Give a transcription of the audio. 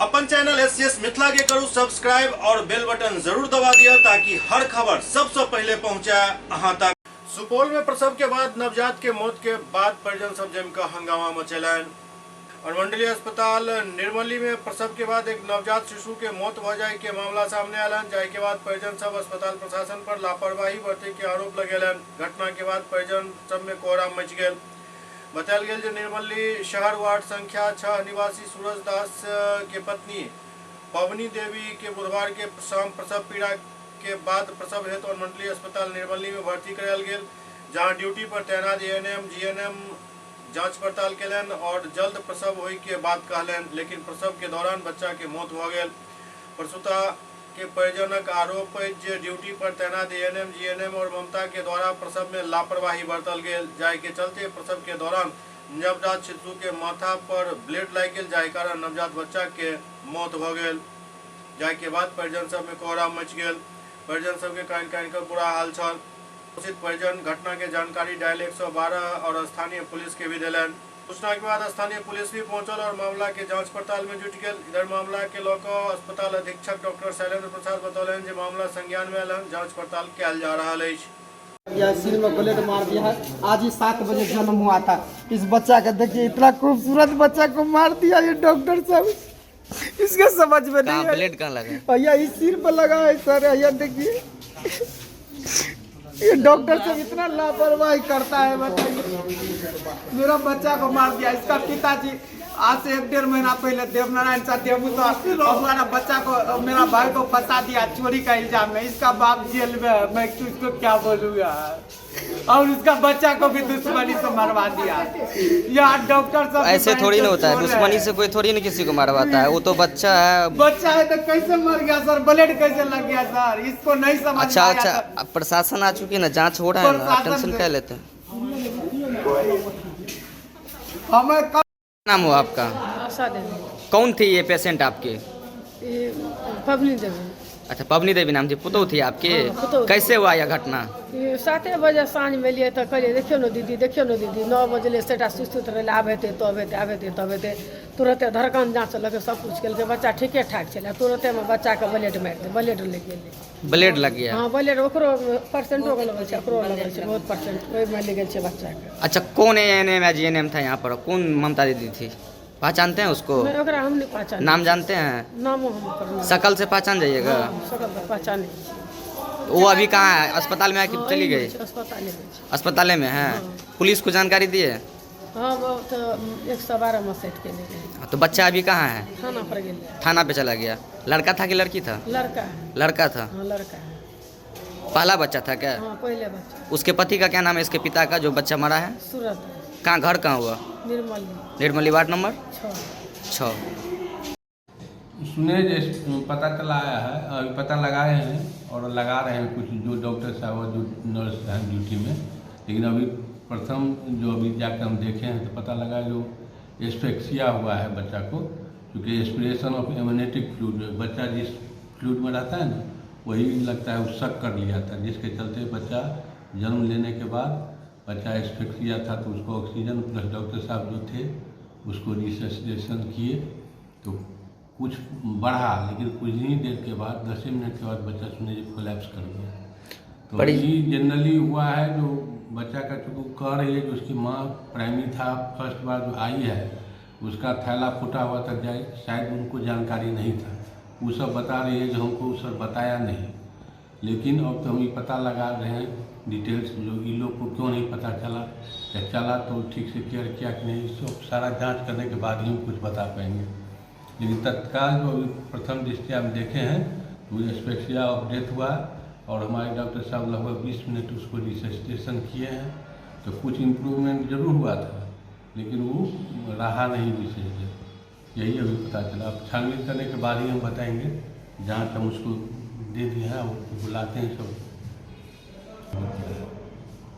अपन channel SCS Mithila के करू सब्सक्राइब और बेल बटन जरूर दबा दिया ताकि हर खबर सबसे पहले पहुंचे अहां तक। सुपौल में प्रसव के बाद नवजात के मौत के बाद परिजन सब जमकर हंगामा मचेलनि। अनुमंडलीय अस्पताल निर्मली में प्रसव के बाद एक नवजात शिशु के मौत भ जाय के मामला सामने आयल, जाय के बाद परिजन सब अस्पताल प्रशासन पर लापरवाही बरते के आरोप लगेलनि। घटना के बाद परिजन सब में कोहराम मच गेल। बतायल गेल जे निर्मली शहर वार्ड संख्या 6 निवासी सूरज दास के पत्नी पवनी देवी के बुधवार के शाम प्रसव पीड़ा के बाद प्रसव हेतु अनुमंडलीय अस्पताल निर्मली में भर्ती करायल गेल, जहां ड्यूटी पर तैनात एएनएम जीएनएम जांच पड़ताल केलनि और जल्द प्रसव होय के बात कहलनि, लेकिन प्रसव के दौरान बच्चा के मौत भ गेल। प्रसूता के परिजनक आरोप अछि जे ड्यूटी पर तैनात एएनएम जीएनएम और ममता के द्वारा प्रसव में लापरवाही बरतल गेल, जाय के चलते प्रसव के दौरान नवजात शिशु के माथा पर ब्लेड लागि गेल, जाहि कारण नवजात बच्चा के मौत भ गेल। जाय के बाद परिजन सब में कोहराम मच गेल। परिजन सबके कानि कानि कऽ बुरा हाल छल। परिजन घटना के जानकारी डायल 112 और स्थानीय पुलिस के भी देलनि। सूचना के बाद स्थानीय पुलिस भी पहुंचल और मामला के जांच पड़ताल में जुट गेल। इधर मामला के लऽ कऽ अस्पताल अधीक्षक डॉक्टर शैलेंद्र प्रसाद बतौलनि जे मामला संज्ञान में आयल, जांच पड़ताल कयल जा रहल अछि। यह सिर में ब्लेड मार दिया है। आज ही 7 बजे जन्म हुआ था इस बच्चा का। देखिए इतना खूबसूरत बच्चा को मार दिया ये डॉक्टर साहब, इसका समझ में नहीं कहाँ ब्लेड कहाँ लगा? भैया इस सिर पर लगा है सर। भैया देखिए ये डॉक्टर सब इतना लापरवाही करता है, बताइए। मेरा बच्चा को मार दिया। इसका पिताजी आज से 1-1.5 महीना पहले देवनारायण साथी तो हमारा बच्चा को, मेरा भाई को फंसा दिया चोरी का इल्जाम में। इसका बाप जेल में है, मैं उसको क्या बोलूँगा। और उसका बच्चा को भी दुश्मनी से मरवा दिया यार डॉक्टर सब। ऐसे थोड़ी ना होता है, दुश्मनी से कोई थोड़ी ना किसी को मरवाता है। वो तो बच्चा है, बच्चा है तो कैसे मर गया सर? ब्लेड कैसे लग गया सर? इसको नहीं समझ। अच्छा अच्छा, अब प्रशासन आ चुकी है ना, जांच हो रहा है ना, टेंशन क्या लेते हैं। हमें नाम हुआ आपका? आशा देवी। कौन थी ये पेशेंट आपके? ये पबनी देवी। अच्छा, पबनी देवी नाम थी, पुतोह थी आपके? हाँ, कैसे हुआ यह घटना? ये 7 बजे साँझ में एलियै तऽ कहलियै देखियौ ने दीदी, देखियौ ने दीदी। 9 बजले सेटा सुति सुति रहलै, आब हेतै तब हेतै, आब हेतै तब हेतै। तुरते धड़कन जाँच लगे सब कुछ केलकै, बच्चा ठीके ठाक छलै। तुरतेमे बच्चाके ब्लेड मारि दे, ब्लेड लागि गेलै। ब्लेड लग गया? हाँ, ब्लेड ओकरो परसेंटो के लगल छै, ओकरो लगल छै, बहुत परसेंट ओहिमे लागि गेल छै बच्चाके। अच्छा, कौन ए एन एम या जी एन एम था यहाँ पर? कौन ममता दीदी थी, पहचानते हैं उसको? ओकरा हम नहीं पहचान। नाम जानते हैं? नामो हम शकल से पहचान जाइएगा? शकल तो पहचाने। वो अभी कहाँ है? अस्पताल में आके चली गई? अस्पताल में। अस्पताल में है। पुलिस को जानकारी दिए? हाँ, वो तो 112 में सेट के ले गए। तो बच्चा अभी कहाँ है? थाना पर गेल। थाना पे चला गया। लड़का था कि लड़की था? लड़का। लड़का था? हाँ, लड़का। पहला बच्चा था क्या? हाँ, पहले बच्चा। उसके पति का क्या नाम है, इसके पिता का, जो बच्चा मरा है? सूरत। कहाँ घर कहाँ हुआ? निर्मली। Nirmali, ward number 6। 6। सुने जैसे पता चला आया है, अभी पता लगाए हैं और लगा रहे हैं कुछ जो डॉक्टर साहब और जो नर्स हैं ड्यूटी में। लेकिन अभी प्रथम जो अभी जाकर हम देखे हैं तो पता लगा जो एस्फेक्सिया हुआ है बच्चा को, क्योंकि एस्पिरेशन ऑफ एमनेटिक फ्लूइड, बच्चा जिस फ्लूइड में रहता है ना वही लगता है वो शक कर लिया था, जिसके चलते बच्चा जन्म लेने के बाद बच्चा एस्फेक्सिया था। तो उसको ऑक्सीजन प्लस डॉक्टर साहब जो थे उसको रिससिटेशन किए तो कुछ बढ़ा, लेकिन कुछ ही देर के बाद 10 मिनट के बाद बच्चा सुने कोलैप्स कर गया। तो ये जनरली हुआ है जो बच्चा का, चूँकि कह रही है कि उसकी माँ प्राइमरी था, फर्स्ट बार जो आई है उसका थैला फूटा हुआ था, शायद उनको जानकारी नहीं था। वो सब बता रही है जो हमको सर बताया नहीं, लेकिन अब तो हम ये पता लगा रहे हैं डिटेल्स, जो इन लोग को क्यों नहीं पता चला, या चला तो ठीक से केयर किया कि नहीं, सब सारा जांच करने के बाद ही हम कुछ बता पाएंगे। लेकिन तत्काल जो अभी प्रथम दृष्टि हम देखे हैं तो एस्फेक्सिया ऑफ डेथ हुआ और हमारे डॉक्टर साहब लगभग 20 मिनट उसको रिससिटेशन किए हैं तो कुछ इम्प्रूवमेंट जरूर हुआ था, लेकिन वो रहा नहीं विशेष देर। यही अभी पता चला। अब छानबीन करने के बाद ही हम बताएंगे। जाँच हम उसको दे दिए हैं और बुलाते हैं सब।